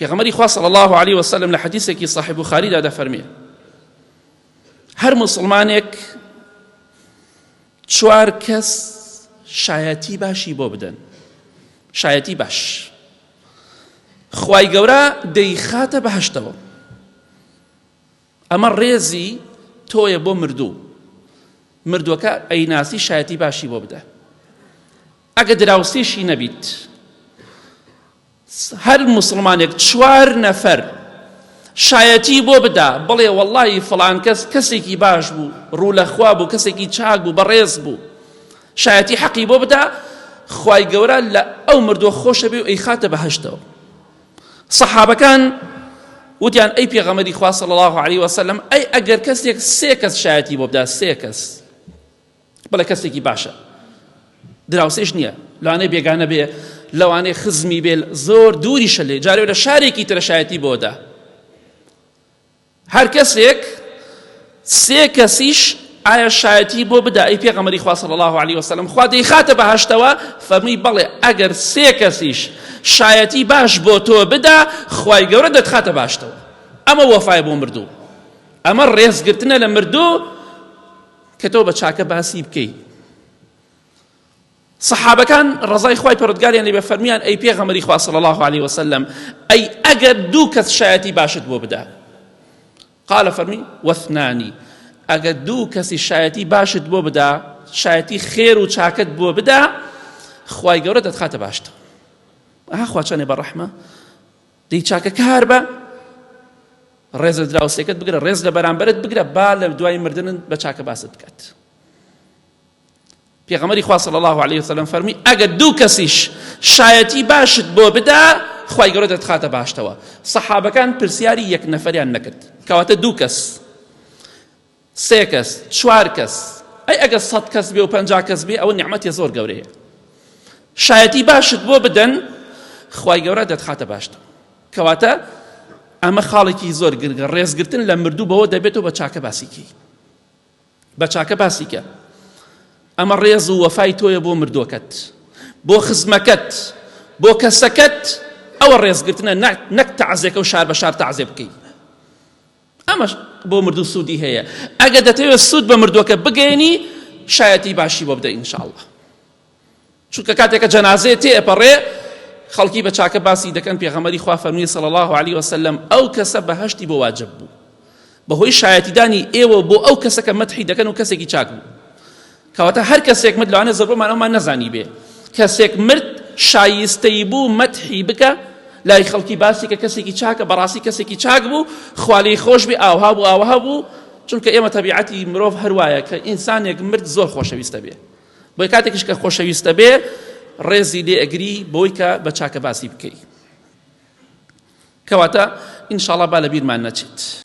پێغەمبەری خوا صلی الله علیه وسلم لە حەدیثێکی صحیح بخاریدا دەفەرمێ هەر مسلمانێک چوار کەس شایەتی باشی بۆ بدەن شایەتی باش خوای گەورە دەیخاتە بەهشتەوە ئەمە ڕێزی تۆیە بۆ مردوو مردووەکە ئەیناسی شایەتی باشی بۆ بدە ئەگە دراوسێشی نەبیت هەر موسڵمانێک چوار نەفەر شایەتی بۆ بدا بڵێ وەڵڵاهی فڵان کەس کەسێکی باش بوو ڕوو لە خوا بوو کەسێکی چاک بوو بەڕێز بوو شایەتی حەقی بۆ بدا خوای گەورە لە ئەو مردووە خۆشە بێ و ئەیخاتە بەهەشتەوە سەحابەکان وتیان ئەی پێغەمبەری خوا صلی الله علیه وسلم ئەی ئەگەر کەسێک سێ کەس شایەتی بۆ بدا سێ کەس بەڵێ کەسێکی باشە دراوسێش نییە لەوانەیە بێگانە بێ لەوانەیە خزمی بێ زۆر دووریشە لێ جارێ لە شارێکی ترە شایەتی بۆدا هەر کەسێک سێ کەسیش ئایا شایەتی بۆ بدا ئەی پێغەمبەری خوا صلی الله علیه وسلم خوا دەیخاتە بەهەشتەوە فەرمی بەڵێ ئەگەر سێ کەسیش شایەتی باش بۆ تۆ بدا خوای گەورە دەتخاتە باشتەوە ئەمە وەفای بۆ مردوو ئەمە ڕێزگرتنە لە مردوو کە تۆ بە چاکە باسی بکەی سەحابەکان ڕەزای خوای پەروەردگاریان لێ بێ فەرمیان ئەی پێغەمبەری خوا صلی الله علیه وسلم ئەی ئەگەر دوو کەس شایەتی باشت بۆ بدا قال فەرمی وەثنانی ئەگەر دوو کەسی شایەتی باشت بۆ بدا شایەتی خێر و چاکەت بۆ بدا خوای گەورە دەتخاتە باشتە ئەها خوا چەنێ بە ڕەحمە دەی چاکە کار بە ڕێز لە دراوسێکەت بگرە ڕێز لە بەرامبەرت بگرە با لە دوای مردنت بە چاکە باست بکات پێغەمبەری خوا صلی الله علیه وسلم فەرمی ئەگەر دوو کەسیش شایەتی باشت بۆ بدا خوای گەورە دەتخاتە باشتەوە سەحابەکان پرسیاری یەک نەفەریان نەکرد کەواتە دوو کەس سێ کەس چوار کەس ئەی ئەگەر سەد کەس بێ و پەنجا کەس بێ ئەوە نیعمەتی زۆر گەورەیە شایەتی باشت بۆ بدەن خوای گەورە دەتخاتە باشتەوە کەواتە ئەمە خاڵێکی زۆر گرنگە ڕێزگرتن لە مردوو بەوە دەبێت و بە چاکە باسیکی بە چاکە باسیکە ئەمە ڕێز و وەفای تۆیە بۆ مردووەکەت بۆ خزمەکەت بۆ کەسەکەت ئەوە ڕێزگرتنە نەک تەعزێکە و شار بە شار تەعزێ بکەیت ئەمەش بۆ مردوو سوودی هەیە ئەگەر دەتەوێت سوود بە مردووەکە بگەێنی شایەتی باشی بۆ بدە ئینشاءاللە چونکە کاتێکە جەنازەیە تێ ئەپەڕێ خەڵکی بە چاکە باسی دەکەن پێغەمبەری خوا فەرمووی صلی الله علیه وسلم ئەو کەسە بەهەشتی بۆ واجب بوو بەهۆی شایەتیدانی ئێوە بۆ ئەو کەسە کە مەدحی دەکەن و کەسێکی چاک بوو کەواتە هەر کەسێک مرد لەوانەیە زۆربەمان ئەومان نەزانی بێ کەسێک مرد شایستەی بوو مەدحی بکە لای خەڵکی باسی کە کەسێکی چاکە بەڕاستی کەسێکی چاک بوو خوا لێی خۆش بێ ئاوها بوو ئاوها بوو چونکە ئێمە تەبیعەتی مرۆڤ هەروایە کە ئینسانێک مرد زۆر خۆشەویستە بێ بۆی کاتێکیش کە خۆشەویستە بێ ڕێزی لێ ئەگری بۆی کە بە چاکە باسی بکەی کەواتە ئینشاڵا با لە بیرمان نەچێت.